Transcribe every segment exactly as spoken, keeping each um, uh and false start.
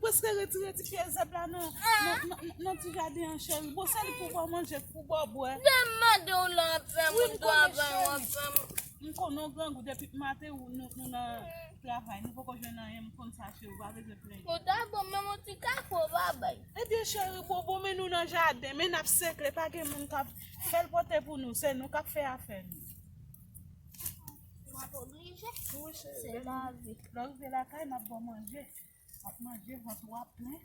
Paske retire ti pyè zèb la nan, nan, nan, nan ti jaden an, cheri. Bon, se li pou ba w manje, pou ba w bwè. Demen mande w la, w ap fè moun travay, w ap fè moun. M konnen w grangou depi maten, ou, nou, nou nan travay, nou poko jwenn anyen, m konn sa, cheri, ou pa bezwen plenyen. Ou ta bon, menm yon ti kafe w pa bay. Ebyen, cheri, bon, bon, men nou nan jaden, men n ap sekle, pa gen moun k ap fè l pote pou nou, se nou k ap fè afè nou. M ap oblije. Wi, cheri. Se lavi. Lè w rive lakay, m ap ba w manje. W ap manje, vant ou ap plen.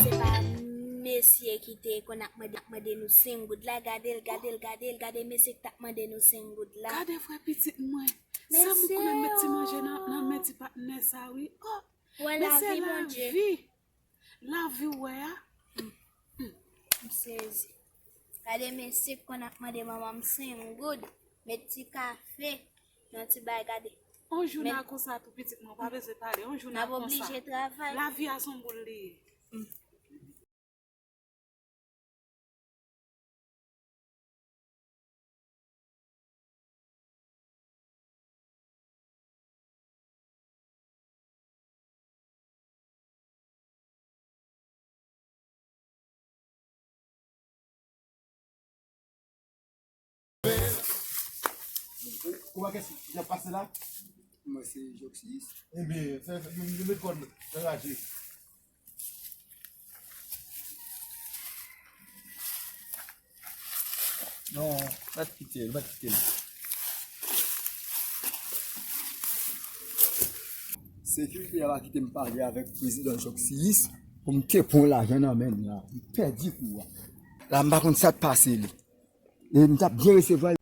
Se pa mesye ki te konn ap mande, ap mande nou senk goud la, gade l, gade l, gade l, gade mesye ki t ap mande nou senk goud la. Gade vre pitit mwen. Sa m konnen met ti manje nan, nan men ti patnè sa wi. Oh, wè men se lavi, Bondye. Lavi w wè a. M sezi. Gade mesye k konn ap mande manman m senk goud, met ti kafe, yon ti bay, gade. On jou n a konsa tou pitit mwen, w pa bezwen pale, on jou n a konsa. N ap oblije travay. Lavi a se yon boul li ye. Kouman kès ki ap pase la? Mwen se Joksis. Ebyen, fè, fè, nou, nou met kòd, fè raje. Non, mèt kite l, mèt kite l. Sekirite a pa kite m pale avèk prezidan Joksis pou m te pran lajan nan men l la. M pèdi kou a. La, m pa konn sa t pase li. E m t ap byen resevwa l.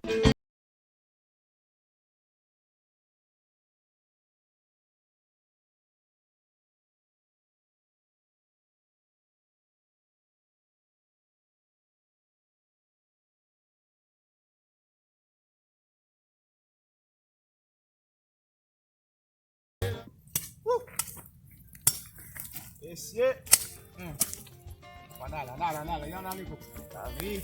Mesye. Hmm. Nala, nala, nala, yon amigo. Lavi.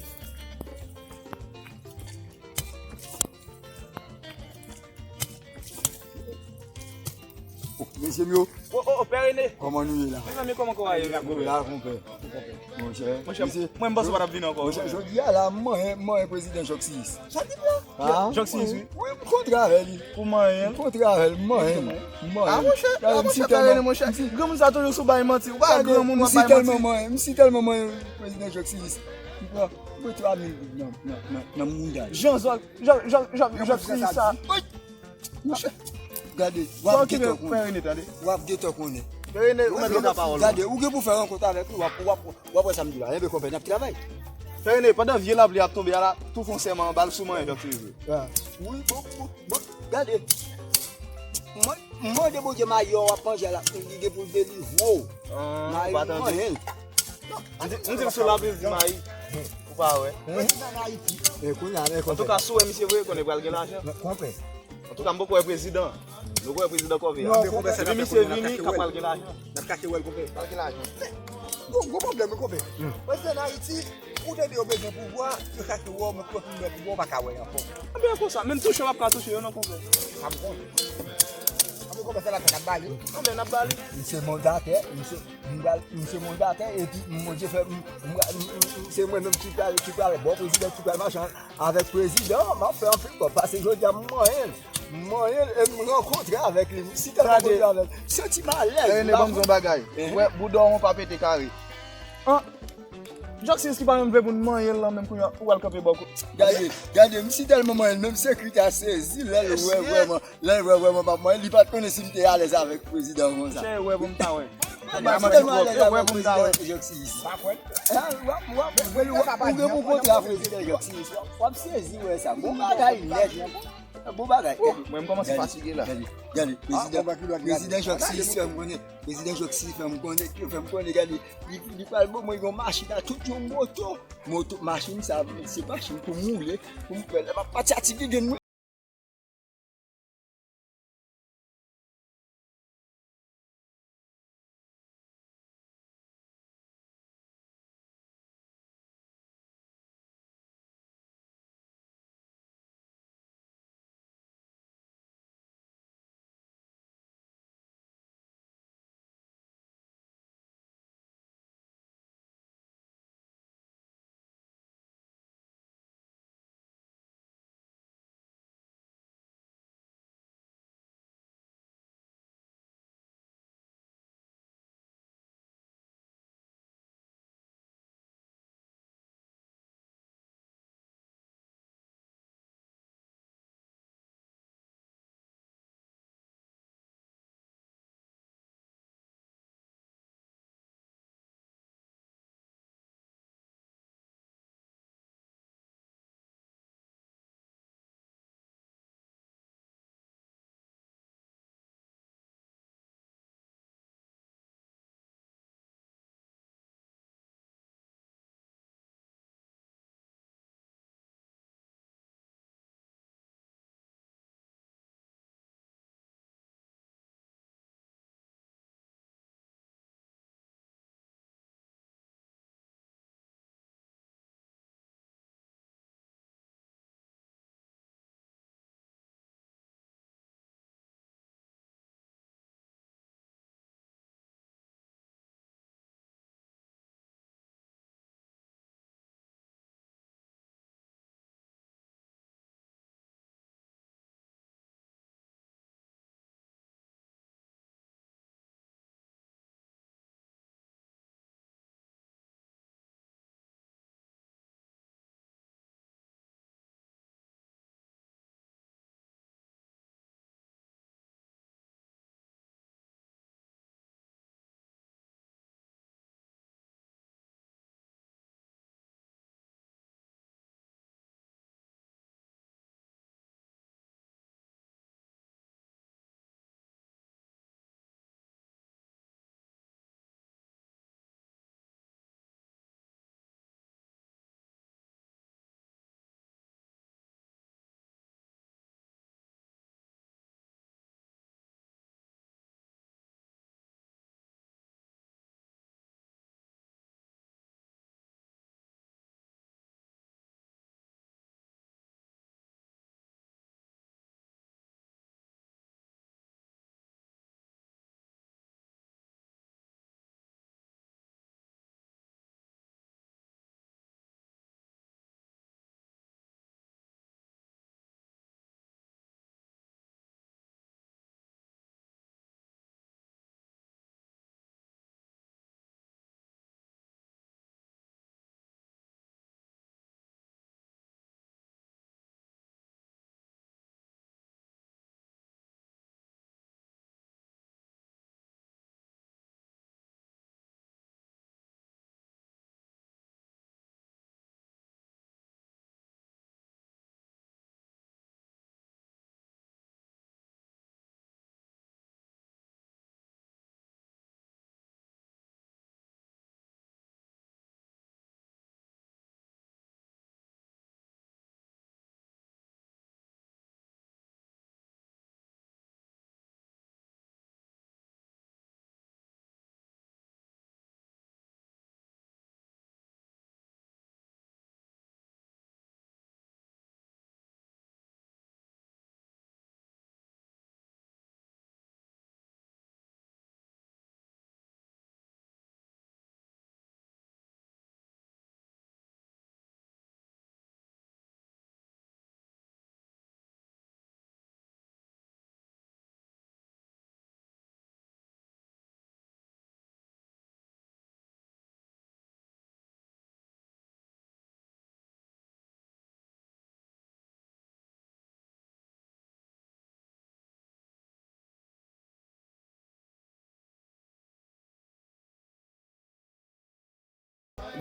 Oh, mesye m yo. Oh, oh, oh, Pè Rene. Kòman nou ye la? Mezanmi, kòman kò a ye? La, konpè. Monchè, monchè, mwen, m panse w pa t ap vin ankò. Monchè, jodi a la, m manyen, m manyen prezidan Joksis. Sa ki bon? Joksis, wi. Wi, m kontre avè li. Ou manyen l? M kontre avè l, m manyen l. M manyen l. Ah, monchè, ah, monchè, Pè Rene, monchè. Granmoun sa toujou sou bay manti. Ou pa granmoun, w ap bay manti. M si tèlman manyen, m si tèlman manyen prezidan Joksis. M pran, m pran twa mil goud nan, nan, nan, nan mouda. Jan Zòk, Jan, Jan, Jan, Joksis sa. Monchè, gade, w ap gentan konnen. Pè Rene, tande. W ap gentan konnen. Pè Rene, ou mèt gen pawòl ou. Gade, ou gen pou fè rankont avèk li, w ap, w ap, w ap wè sa m di la. Enben, konpè, n ap travay. Pè Rene, pandan vye lapli ap tonbe a la, tou fè yon sèman, ba l sou manyen, Joksis. Wi, bon, bon, bon, gade. Mwen, mwen de Bondye mayi w ap manje a la, li gen pou l delivre w. Mayi manyen l. M di, m di l sou lapli, l di mayi. Ou pa wè. Antouka, si w wè misye vre, konnen pral gen lajan. Antouka, m poko wè prezidan. Nou poko wè prezidan kòve a. Depi misye vini, ka pral gen lajan. N ap kache wè l, konpè. Pral gen lajan. Gwo, gwo pwoblèm, wi, konpè. Paske an Ayiti, ou tande yo bezwen pouvwa, yo chache wè w, men pou yo fin gen pouvwa, w pa ka wè ankò. Anben, konsa, menm touche w ap ka touche yo, non, konpè. Sa m konnen. Anben, konpè, se lajan n ap ba li. Anben, n ap ba li. Misye mandatè, misye, m pral, misye mandatè, epi Bondye fè, m, m, m, m, se mwen menm ki pral, ki pral bò prezidan, ki pral mache avèk prezidan, m ap fè anpil kòb. Pase jodi a, m manyen l. M manyen l e m rankontre avèk li. M si tèlman kontre avè l. Santi m alèz. Rene, ban m di w yon bagay. Ou wè, bouda w pa pete kare. An. Jòksis ki pa menm vle pou n manyen l lan menm kounye a, ou al kanpe bò kote. Gade, gade, m si tèlman manyen l, menm sekirite a sezi lè l wè vrèman, lè l wè vrèman m ap manyen l, li pa t konnen si m te alèz avèk prezidan konsa. Chè, wè pou m ta wè. M si tèlman alèz avèk prezidan Jòksis. Ou gen pou kontre a prezidan Jòksis. W ap sezi wè sa. Bon bagay nèt. Bon bagay. Mwen m kòmanse fatige la. Gade, gade, prezidan, prezidan Jòksis fè m konnen. Prezidan Jòksis fè m konnen, fè m konnen, gade, li, li pral ban mwen yon machin a tout yon moto. Moto, machin sa, se machin pou m woule, pou m fè. Lè m ap pati a ti gigin mwen.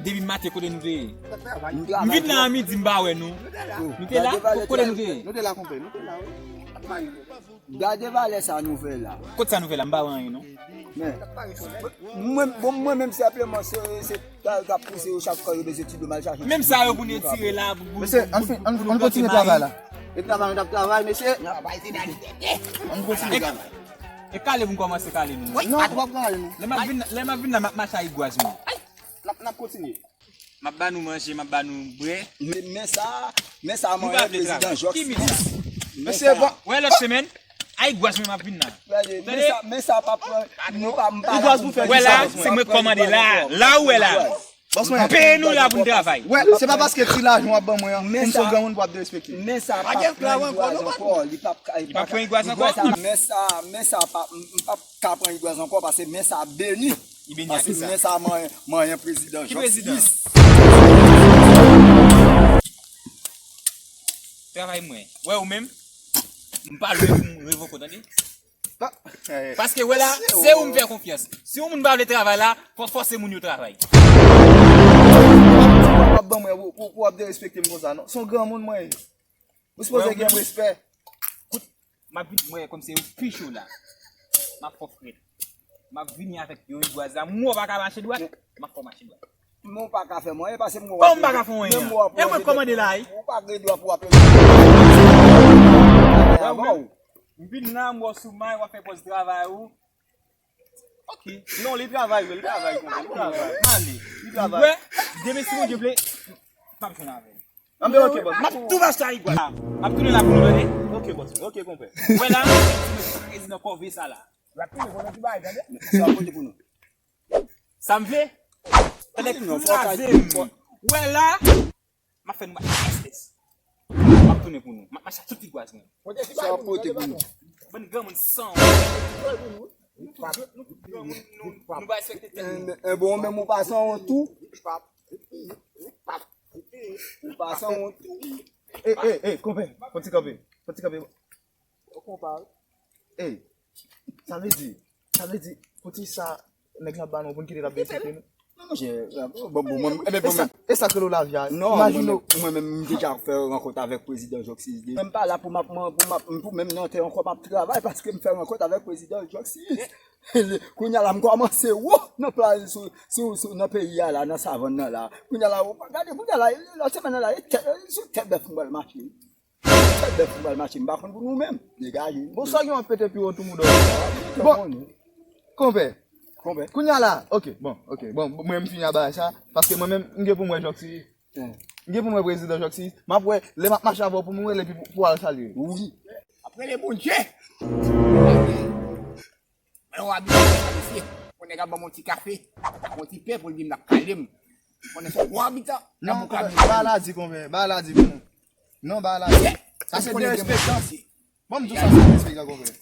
Depi maten kote nou te ye? M vin la a midi, m pa wè nou. Nou te la? Kote nou te ye? Nou te la, konpè, nou te la, wi. Gade valè sa nou fè la. Kot sa nou fè la? M pa wè anyen, non. Men, mwen, bon, mwen menm senpleman, se, se ta, ta pouse yo chak fwa yo bezwen ti dlo m al chache. Menm sa yo pou nou tire la, pou, pou, Mesye, ann fin, ann, ann kontinye travay la. E travay, nou t ap travay, mesye. Ann kontinye travay. E kale pou n kòmanse kale nou. Non, w ap kale nou. Lè m ap vin, lè m ap vin la, m ap mache ak igwaz mwen. N ap, n ap kontinye. M ap ba nou manje, m ap ba nou bwè. Men, men sa, men sa, mwen, prezidan Jòk. Ki minis? Mesye, bon. Wè, lòt semèn, ay gwaz mwen m ap vin la. Gade, men sa, men sa, pa pran, nou pa, m pa la pou m fè. Wè la, se mwen k kòmande la. La ou wè la. Bòs mwen. Peye nou la pou n travay. Wè, se pa paske ti lajan w ap ban mwen an, pou m se yon granmoun pou w ap derespekte m. Men sa, pa pran igwaz ankò, li p ap, li p ap pran igwaz ankò. Men sa, men sa, pa, m p ap ka pran igwaz ankò, paske men sa beni. Li beni ak kisa? Men sa manyen, manyen prezidan Jòk sis. Travay mwen. Wè ou menm? M pa lwe pou m revoke w, tande? Paske wè la, se ou m fè konfyans. Si yon moun pa vle travay la, fò fòse moun yo travay. W ap ban mwen pou, pou, pou w ap derespekte m konsa, non? Se yon granmoun mwen ye. Ou sipoze gen respè. Kout, m ap vin, mwen, kòm se yon picho la. M ap fè w frèt. M ap vini avèk yon igwaz la. Mwen w pa ka mache dwat, m ap fè w mache dwat. Men w pa ka fè mwen anyen, paske mwen w ap. Kòman m pa ka fè w anyen? E mwen k kòmande la, wi. Ou pa gen dwa pou w ap. Wè ou menm? M vin la, m wè w sou may, w ap fè pòz travay ou. Ok. Non, li travay vre, li travay, konpè, li travay. M ale. Li travay. Wè, demen si Bondye vle, m ap jwenn avè l. Anben, ok, bòs. M ap tou mache a igwaz. M ap tounen la pou nou, tande? Ok, bòs. Ok, konpè. Wè la, prezidan kòve sa la. L ap tounen pou nou ti bagay, tande? Sa ap pote pou nou. Sa m vle? Tande, kraze m. Wè la, m ap fè nou bay espès. M ap tounen pou nou. M ap mache ak tout igwaz mwen. Sa ap pote pou nou. Bann granmoun san wont. Nou tout, nou tout granmoun, nou, nou pa respekte tèt nou. E bon, menm ou pa san wont tou. Ou pa san wont tou. Ey, ey, ey, konpè, fò ti kanpe, fò ti kanpe. Ey, sa vle di, sa vle di, poukisa nèg la ba nou pou n kite l ap derespekte nou? Non, monchè, bon, bon, mwen, e sa k rele w lavi a? Non, mwen menm, mwen menm, m deja fè rankont avèk prezidan Jòk sis deja. Mwen pa la pou m ap, pou m ap, pou menm nan tè ankò m ap travay paske m fè rankont avèk prezidan Jòk sis. Kounye a la, m kòmanse wo nan plaj, sou, sou, sou, nan peyi a la, nan savann nan la. Kounye a la, gade, kounye a la, lòt semèn nan la, e tèt, sou tèt bèf m pral mache. Tèt bèf m pral mache, m pa konn pou nou menm. Degaje. Bon, sa gen w ap pete pi wo tou mouda w. Bon, konpè. Konpè. Kounye a la, ok, bon, ok, bon, mwen m fini a bagay sa, paske mwen menm, m gen pou m wè Jòk sis. M gen pou m wè prezidan Jòk sis. M ap wè, lè m ap mache avè w pou m wè l epi pou, pou w al salye. Wi. Ap rele Bondye. Mwen yon abitan konsa, mesye. Yon nèg ap ban m yon ti kafe, yon ti pen pou l di m l ap kale m. Konnen se yon gwo abitan. Non, konpè, bagay la di, konpè, bagay la di pou nou. Non, bagay la di. Sa se derespektan. Bon, m di w sa se derespektan, konpè.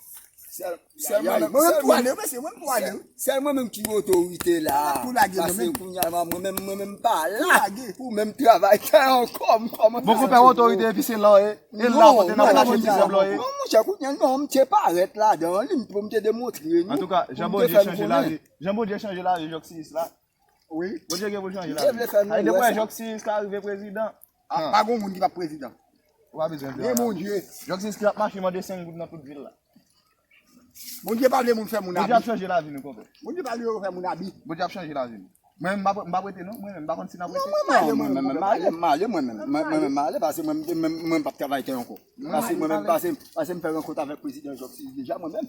Sèl, sèl mwen menm, mwen menm tou ale, mesye, mwen tou ale. Sèl mwen menm ki otorite la. Paske kounye a la, mwen menm, mwen menm pa la pou menm travay tè ankò, m kòmanse. Bon, konpè, otorite epi se la w ye. E la w pote nan plastik ti zèb la w ye. Non, monchè, kounye a, non, m te parèt ladan li, m te demontre nou. Antouka, jan Bondye chanje lavi, jan Bondye chanje lavi Jòk sis la. Wi. Bondye gen pou l chanje lavi. Depi lè Jòk sis ka rive prezidan. Pa gon moun ki p ap prezidan. Ou pa bezwen fè. Gen Bondye. Jòk sis ki ap mache mande senk goud nan tout vil la. Bondye pa vle moun fè moun abi. Bondye ap chanje lavi nou, konpè. Bondye pa vle yo fè moun abi. Bondye ap chanje lavi nou. Mwen menm, m pa, m pa prete non, mwen menm, m pa konn si n ap prete. Non, mwen, mwen, mwen, mwen, mwen, mwen, mwen, mwen, mwen, mwen, paske mwen, mwen, mwen p ap travay tè ankò. Paske mwen menm, paske, paske m fè rankont avèk prezidan Jòk sis deja, mwen menm.